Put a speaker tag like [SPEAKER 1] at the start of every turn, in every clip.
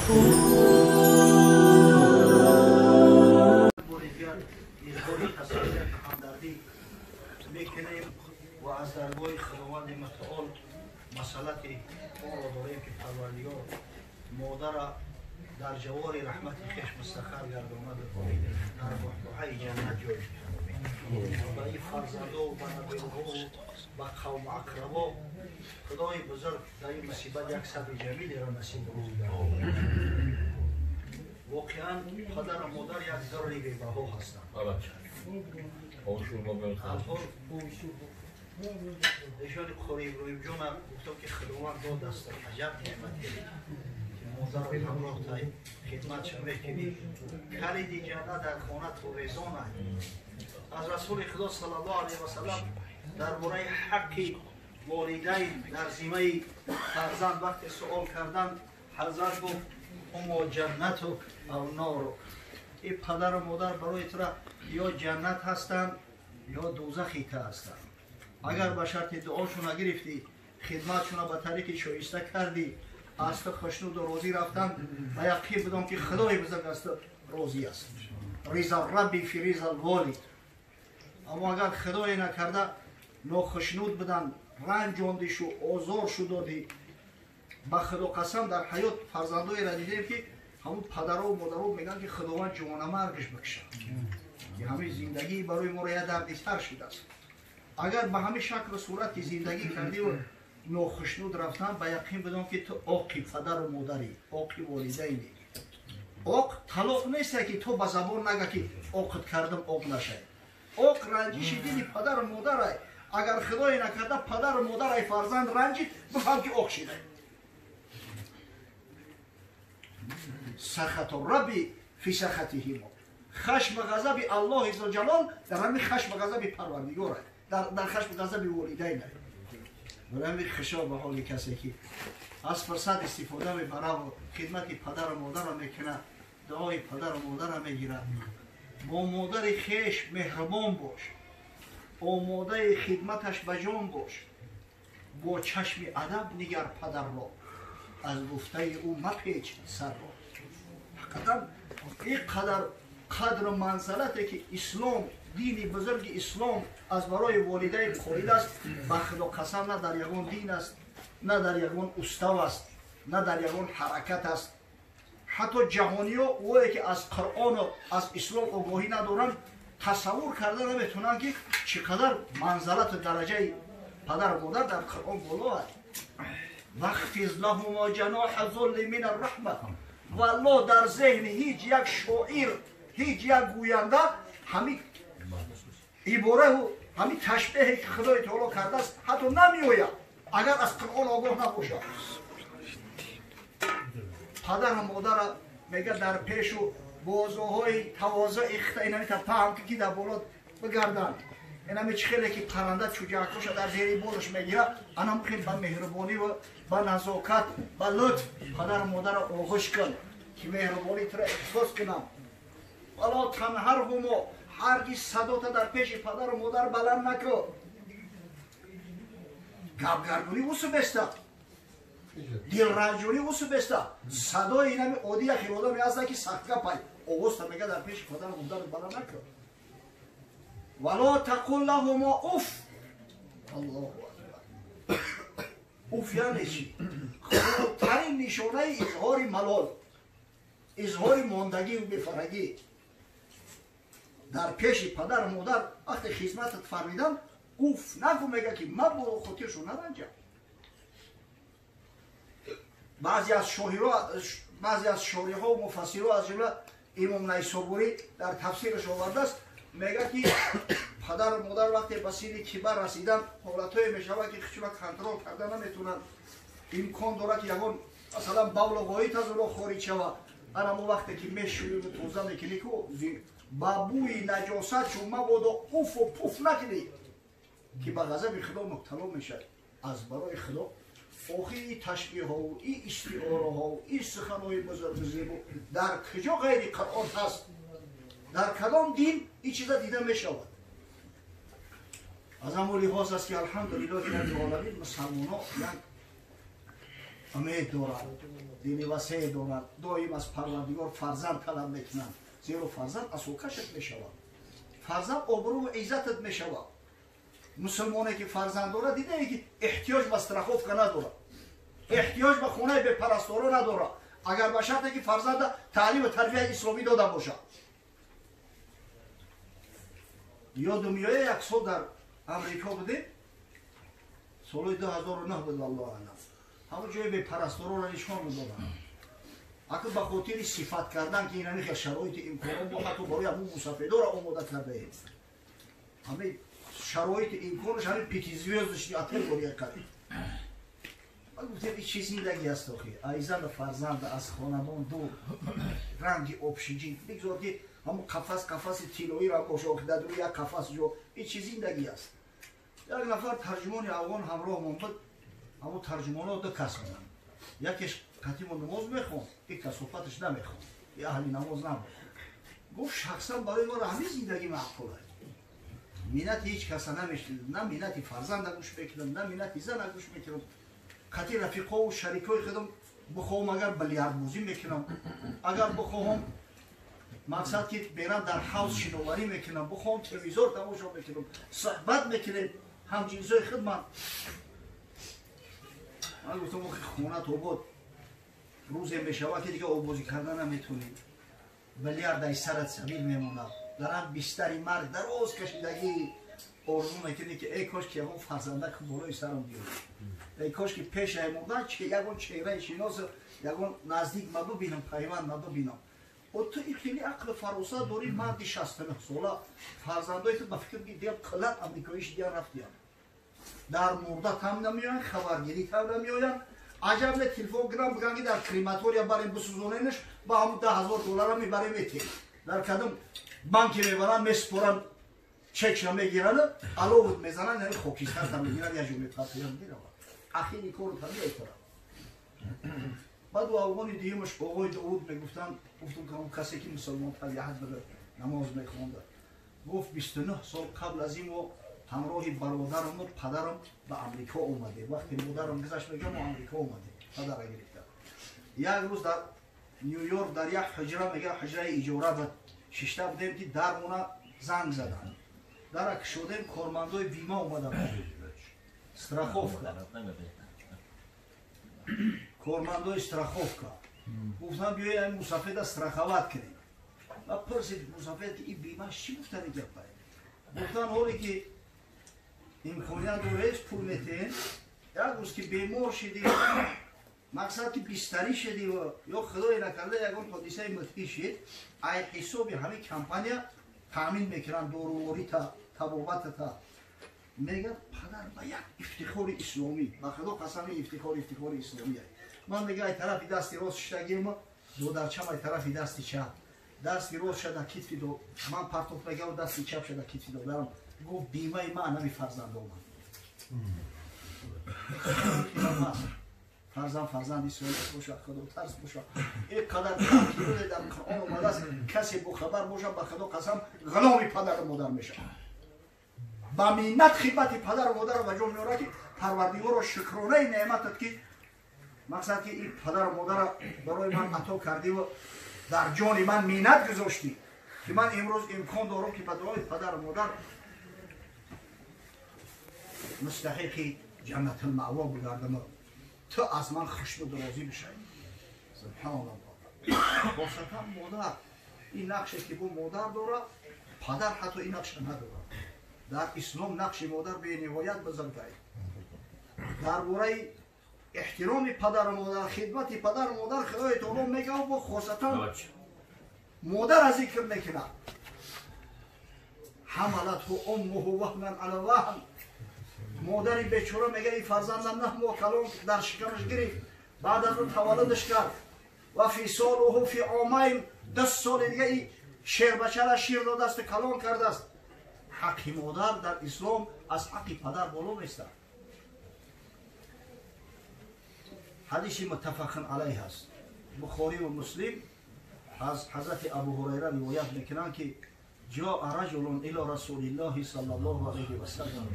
[SPEAKER 1] و از درگاه خداوند متعال مسئلت آن را داریم که پروردگار مادر در جوار رحمت خویش مستقر گرداند و در بحبوحه جنت جای دهد. به این فرزندها و به نوه‌ها و به قوم اقربا خدای بزرگ در این مصیبت یک صبر جمیلی را نصیب روزی گرداند. واقعا پدر و مادر یک ضرر بی‌بها هستند. ایشان قاری ابراهیم جان گفتم که خداوند داد است عجب نعمتی که مادر رو همراه تا خدمت شما کنی. کلید جنت در خانه تویزان از رسول خدا صلی الله علیه و سلم درباره حق والدین در ذمه فرزند وقت سوال کردن حضرت گفت هما جنت او نار. این پدر و مادر برای تو یا جنت هستند یا دوزخی ته هستند. اگر به شرط دعاشون نگرفتی، خدمتشون به طریق شایسته کردی، از تو خوشنود و راضی رفتن و یقین بدم که خدای بزرگ از تو راضی است. رضا ربی فی رضا الوالد. اما اگر خدای نکرده ناخشنود بدن، رنجاندیش و آزار شو دادی، به خدا قسم در حیات فرزندایی را دیدیم که همون پدرها و مادرها میگن که خداوند جوانه مرگش بکشه که همه زندگی برای ما را یه دردسر شده است. اگر به همه شکل و صورت زندگی کردی و ناخشنود رفتن، به یقین بدون که تو عاقی پدر و مادری، عاقی والدینی. عاق طلاق نیست که تو به زبان نگه که عاقت کردم عاق نشه. عاق رنجش دل پدر و مادره. اگر خدای نکرده پدر و مادر فرزند رنجید، بفهم که عاق شده. سخط ربی فی سخطهما. خشم غضب الله عزوجلال در همین خشم غضب پروردگاره، در خشم غضب والدین. برای خشاب به حال کسی که از فرصت استفاده میبره و خدمت پدر و مادر را میکنه، دعای پدر و مادر را میگیره. با مادر خویش مهربان باش، آماده خدمتش به جان باش، با چشم ادب نگر پدر را، از گفته او مپیچ سر را. حقیقتا اینقدر قدر و منزلتی که اسلام، دین بزرگ اسلام از برای والدین قائل است، به خدا قسم نه در یگان دین است، نه در یگان استو است، نه در یگان حرکت است. حتی جهانی ها اوی که از قرآن و از اسلام آگاهی ندارند تصور کرده نمیتونن که چقدر منزلت و درجه پدر و مادر در قرآن بالا است. واخفض لهما جناح الذل من الرحمه. والله در ذهن هیچ یک شاعر، هیچ یک گوینده همین عباره و همین تشبیهی که خدای تعالی کرده است حتی نمیآید اگر از قرآن آگاه نباشد. پدر و مادر میگه در پیش و بازوهای تواضع اخته اینمی تا پهم که در بالا بگردن، اینمی چه خیلی که پرنده چوجهکاش در زیر بالش میگیره، انم خیلی با مهربانی و با نزاکت با لطف پدر و مادر آغوش کن که مهربانی تو را احساس کنم. ولا تنهرهما، هرگز صدات در پیش پدر و مادر بلند نکن. گپگردونی اوسو بسته، دلرنجونی اوسو بسته، صدای اینمی عادی یک آدمی هست که سخت گپای آواز تا میگه در پیش پدر و مادر بلند نکن. ولا تقل لهما اف. الله اکبر. اف یعنی چی؟ خردترین نشانه اظهار ملال، اظهار ماندگی و بی‌فرگی در پیش پدر و مادر وقتی خدمتت فرمیدن اوف نگو، میگه که من با خاطرشون نرنجم. بعضی از شاعرها و مفسرها از جمله امام نیسابوری در تفسیرش آورده است، میگه که پدر و مادر وقتی به سن کبر رسیدن حالتهای میشود که خودشون کنترل کرده نمیتونن، امکان داره که یگان مثلا بول و غایط از اونها خارج شود. اما وقتی که میشویی و توزه میکنی که با بوی نجاست چون مبادا اوف و پوف نکنی که به غضب خدا مبتلا میشه. از برای خدا آخی این تشبیه ها و این استعاره ها و این سخن های بزرگ زیبا در کجا غیر قرآن هست؟ در کدام دین این چیزا دیده میشود؟ از همون لحاظ است که الحمدلله رب العالمین مسلمان ها یک умед доранд, дили васеъ доранд, доим аз Парвардигор фарзанд талаб мекунанд, зеро фарзанд асокашат мешавад, фарзанд обрӯву иззатат мешавад. Мусулмоне ки фарзанд дорад, дидае ки эҳтиёҷ ба страховка надорад, эҳтиёҷ ба хонаи бепарасторо надорад, агар ба шарте ки фарзанда таълиму тарбияи исломӣ дода бошад. Ёдум меояд, як сол дар Амрико будем, соли 2009 буд, валлоҳу аълам. Ҳамон ҷои бепарасторора нишон медоданд. Акн ба хотири сифат кардан ки инами хел шароити имконот мо ҳатто барои ҳамун мусафедора омода кардаем. Ҳамин шароити имконаш ҳамин пятизвёздочный отел бория кардем. Ман гуфтем, ин чӣ зиндагӣ аст охи? Айзану фарзанда аз хонадон дур, ранги обшиҷӣ, бигзор ки ҳамун қафас қафаси тиллоиро боша, охи дар дури як қафас ҷо, ин чӣ зиндагӣ аст? Як нафар тарҷумони афғон ҳамроҳмон буд. Ҳамун тарҷумонҳо ду кас буданд. Якеш қатиму намоз мехонд, ин касофаташ намехонд, ин аҳли намоз набуд. Гуфт, шахсан барои маро ҳамин зиндагӣ маъқул аст. Миннати ҳеҷ каса намешнидам, на миннати фарзанда гӯш мекунам, на миннати зана гӯш мекунам. Қати рафиқову шарикҳои худам бихоҳам агар билярдбозӣ мекунам, агар бихоҳам мақсад ки берам дар ҳавз шиноварӣ мекунам, бихоҳам телевизор тамошо мекунам, суҳбат мекунем ҳамҷинсои худ. Ман гуфтам, охи хонат обод, рӯзе мешавад ки дига оббозӣ карда наметонӣ, билярд ай сарат сабил мемонад, дар ҳам бистари марг дароз кашидагӣ орзу мекунӣ ки эй кош ки ягон фарзандаку болои сарам биёяд, эй кош ки пешае мондан ягон чеҳраи шинос, ягон наздик ма бибинам, пайванд ма бибинам. О ту ин хеле ақлу фаросат дорӣ, марди 69 сола, фарзандои ту ба фикр ки диям қилат амрикоӣ шидиян рафтиян, дар мурда там намеоянд, хабаргирӣ там намеоянд. Аҷаб не телефон кунам бигӯянд ки дар крематория барем бисӯзоненаш, ба ҳамун 10,000 доллара мебарем метем, дар кадом банке мебаранд месупоранд, чекша мегиранд, аловут мезананд, яъне хокистар там мегиранд, як ҷо мепартоянд, мераванд. Ахири кору там мейтарад. Баъд у афғони дуюмаш оғои Довуд мегуфтанд, гуфтум ки он касе ки мусулмон табиат буда, намоз мехонда, гуфт 29 сол қабл аз ин мо ҳамроҳи бародараму падарам ба Амрико омадем. Вақте модарам гузашт, мегӯям, мо Амрико омадем, падара гирифта. Як рӯз дар Нью-Йорк дар як ҳуҷра, мегӯям, ҳуҷраи иҷора буд, шишта будем ки дармона занг заданд. Дара кушодем, кормандои бима омаданд, страховка, кормандои страховка. Гуфтам, биёед ин мусафеда страховать кунем. Ва пурсид мусафед ки ин бимаш чӣ гуфтани гапае? Гуфтан, ҳоле ки имконият доред, пул метиҳем, як рӯз ки бемор шидӣ, мақсад ки бистарӣ шидӣ ё худое накарда ягон ҳодисаи мудҳиш шид, ай ҳисоби ҳамин компания таъмин мекунанд доруворита, табобатата. Мегӯяд падар ба як ифтихори исломӣ, ба худо қасами, ифтихор ифтихори исломӣ. Ман мегӯям, ай тарафи дасти рост шиштагима, додарчам ай тарафи дасти чап, дасти рост шада китфи ман партоф мегӯям, дасти чап шада китфи додарам. Гуфт, бимаи ман ҳами фарзандоманд. Фарзанд фарзанди солеҳ бошад, худотарс бошад. Ин қадар таъкидоте дар Қуръон омадааст, касе бохабар бошад, ба худо қасам, ғуломи падару модар мешавад. Ба миннат хидмати падару модарро ба ҷо меорад ки Парвардигорро шукронаи неъматат ки мақсад ки ин падару модарро барои ман ато кардиву дар ҷони ман миннат гузоштӣ, ки ман имрӯз имкон дорам ки ба дуои падару модар мустаҳиқи ҷаннатулмаъво бигардам, ту аз ман хушнуду розӣ бишавӣ. Субҳоналлоҳ. Хосатан модар, ин нақше ки бу модар дорад, падар ҳатто ин нақша надорад. Дар ислом нақши модар бениҳоят бузург аст. Дар бораи эҳтироми падару модар, хидмати падару модар Худои таоло мегӯяд, бо хосатан модарро зикр мекунад. Ҳамалатҳу уммуҳу ваҳнан ала ваҳн. Модари бечора мегӯяд, ин фарзандам 9 моҳ калон дар шикамаш гирифт, баъд аз ӯ таваллудаш кард, ва фисолуҳу фи омайн, 2 соли дига ин шербачара шир додасту калон кардааст. Ҳаққи модар дар ислом аз ҳаққи падар боло местад. Ҳадиси муттафақун алайҳ аст. Бухорӣ ва Муслим аз ҳазрати Абу Ҳурайра ривоят мекунанд ки ҷоа раҷулун ило расулиллоҳи саллаллоҳу алайҳи васаллам.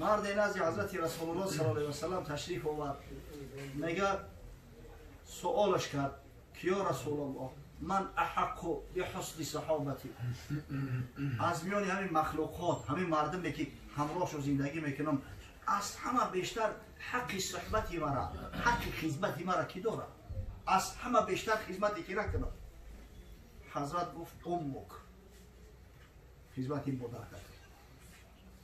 [SPEAKER 1] Марде назди ҳазрати Расулуллоҳ саллаллоҳу алайҳи васаллам ташриф овард. Мега суолаш кард ки ё Расулаллоҳ, ман аҳаққу биҳусни саҳобати? Аз миёни ҳамин махлуқот, ҳамин мардуме ки ҳамроҳшо зиндагӣ мекунам, аз ҳама бештар ҳаққи суҳбати мара, ҳаққи хизмати мара кӣ дорад? Аз ҳама бештар хизмати ки накунам? Ҳазрат гуфт: уммук, хизмати модар кард.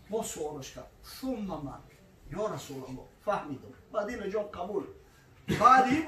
[SPEAKER 1] Боз суолаш кард: сумма ман, ё Расулаллоҳ? Фаҳмидам, ба дину ҷон қабул. Баъди ин